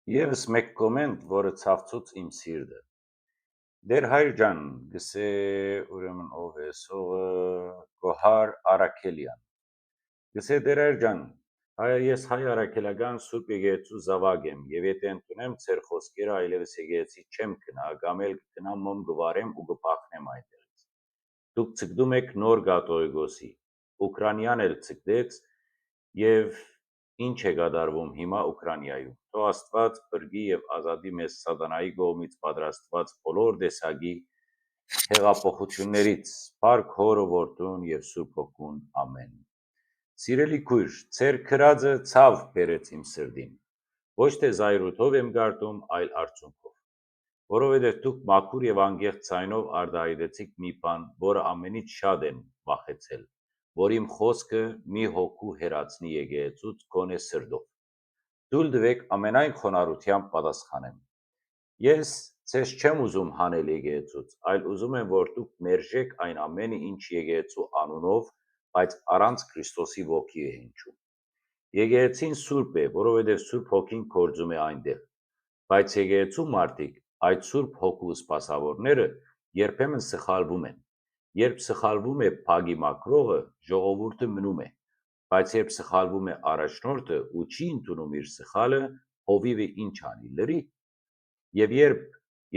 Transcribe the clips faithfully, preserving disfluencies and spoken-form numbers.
Եւս մէկ կոմենտ, որը ցաւցուց իմ սիրտը։ Դեր հայր ջան, գսէ, ուրեմն ով է սողը, Գոհար Արաքելեան։ Գսէ, դեր հայր ջան, հայ, ես հայ առաքելական Սուրբ Եկեղեցու զաւակ եմ, եւ եթէ ընդունեմ ձեր խօսքերը, այլեւս եկեղեցի չեմ գնայ, կամ էլ կը գնամ մոմ կը վառեմ ու կը փախնեմ այնտեղից։ Դուք ձգտում էք նոր կաթողիկոսի, Ուկրանիան էլ ձգտեց, եւ ինչ է կատարվում հիմա Ուկրանիայում։ Թող Աստուած փրկի եւ ազատի մեզ սատանայի կողմից պատրաստուած բոլոր տեսակի հեղափոխություններից, փառք Հօրը, Որդուն եւ Սուրբ Հոգուն։ Ամեն։ Սիրելի քոյր, ձեր գրածը ցաւ բերեց իմ սրտին։ Ոչ թէ զայրութով եմ կարդում, այլ արցունքով, որովհետեւ դուք մաքուր եւ անկեղծ ձայնով արտահայտեցիք մի բան, որը ամենից շատ եմ վախեցել, որ իմ խօսքը մի հոգու հեռացնի եկեղեցուց գոնէ սրտով։ Թոյլ տուէք ամենայն խոնարհութեամբ պատասխանեմ։ Ես ձեզ չեմ ուզում հանել եկեղեցուց, այլ ուզում եմ, որ դուք մերժէք այն ամենը, ինչ եկեղեցու անունով, բայց առանց Քրիստոսի ոգի է հնչում։ Եկեղեցին սուրբ է, որովհետեւ Սուրբ Հոգին գործում է այնտեղ։ Բայց եկեղեցու մարդիկ, այդ Սուրբ Հոգու սպասաւորները, երբեմն սխալվում են։ Երբ սխալվում է փագի մաքրողը, ժողովուրդը մնում է, բայց երբ սխալվում է առաջնորդը ու չի ընդունում իր սխալը, հովիւը ինչ անի, լրի։ Եւ երբ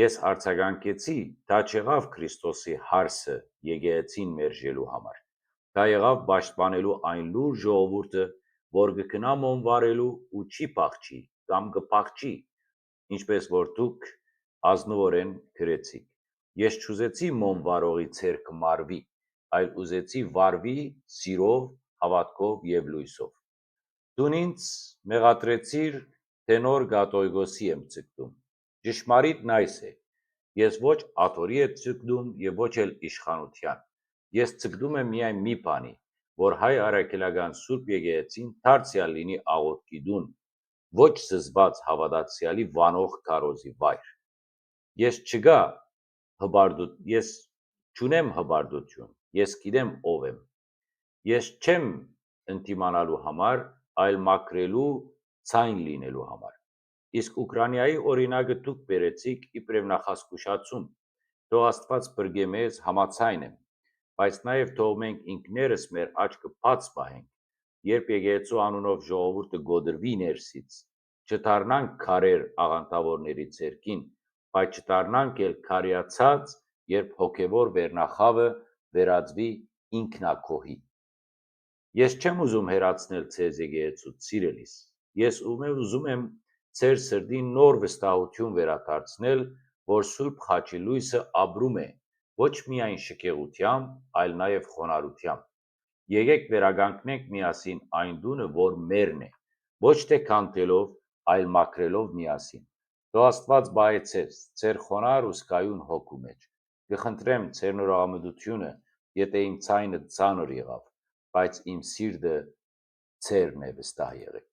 ես արձագանքեցի, դա չեղաւ Քրիստոսի հարսը եկեղեցին մերժելու համար, դա եղաւ պաշտպանելու այն լուր ժողովուրդը, որ կը գնայ մոմ վառելու ու չի փախչի կամ կը փախչի, ինչպես որ դուք ազնուորեն գրեցիք։ Ես չուզեցի մոմ վառողի ձեռքը մարուի, այլ ուզեցի վառուի սիրով, հաւատքով եւ լոյսով։ Դուն ինձ մեղադրեցիր, թէ նոր կաթողիկոսի եմ ձգտում։ Ճշմարիտն այս է. ես ոչ աթոռի եմ ձգտում եւ ոչ էլ իշխանութեան։ Ես ձգտում եմ միայն մի բանի, որ հայ առաքելական Սուրբ Եկեղեցին դարձեալ լինի աղօթքի տուն, ոչ զզված հաւատացեալի վանող քարոզի վայր։ Ես չկա հպարտութ-, ես չունեմ հպարտութիւն, ես գիտեմ ով եմ։ Ես չեմ ընդդիմանալու համար, այլ մաքրելու, ձայն լինելու համար։ Իսկ Ուկրանիայի օրինակը դուք բերեցիք իբրեւ նախազգուշացում։ Թող Աստուած փրկէ մեզ, համաձայն եմ, բայց նաեւ թող մենք ինքներս մեր աչքը բաց պահենք, երբ եկեղեցու անունով ժողովուրդը կոտրուի ներսից, չդառնանք քարեր աղանդաւորների ձեռքին, բայց չդառնանք էլ քարեացած, երբ հոգեւոր վերնախաւը վերածուի ինքնակոհի։ Ես չեմ ուզում հեռացնել ձեզ եկեղեցուց, սիրելիս։ Ես ում-, ուզում եմ ձեր սրտին նոր վստահութիւն վերադարձնել, որ Սուրբ Խաչի լոյսը ապրում է ոչ միայն շքեղութեամբ, այլ նաեւ խոնարհութեամբ։ Եկէք վերականգնենք միասին այն տունը, որ մերն է, ոչ թէ քանդելով, այլ մաքրելով միասին։ Թող Աստուած պահէ ձեզ, ձեր խոնարհ ու զգայուն հոգու մէջ։ Կը խնդրեմ ձեր նորամտությունը, եթէ իմ ձայնը ծանր եղաւ, բայց իմ սիրտը ձերն է, վստահ եղէք։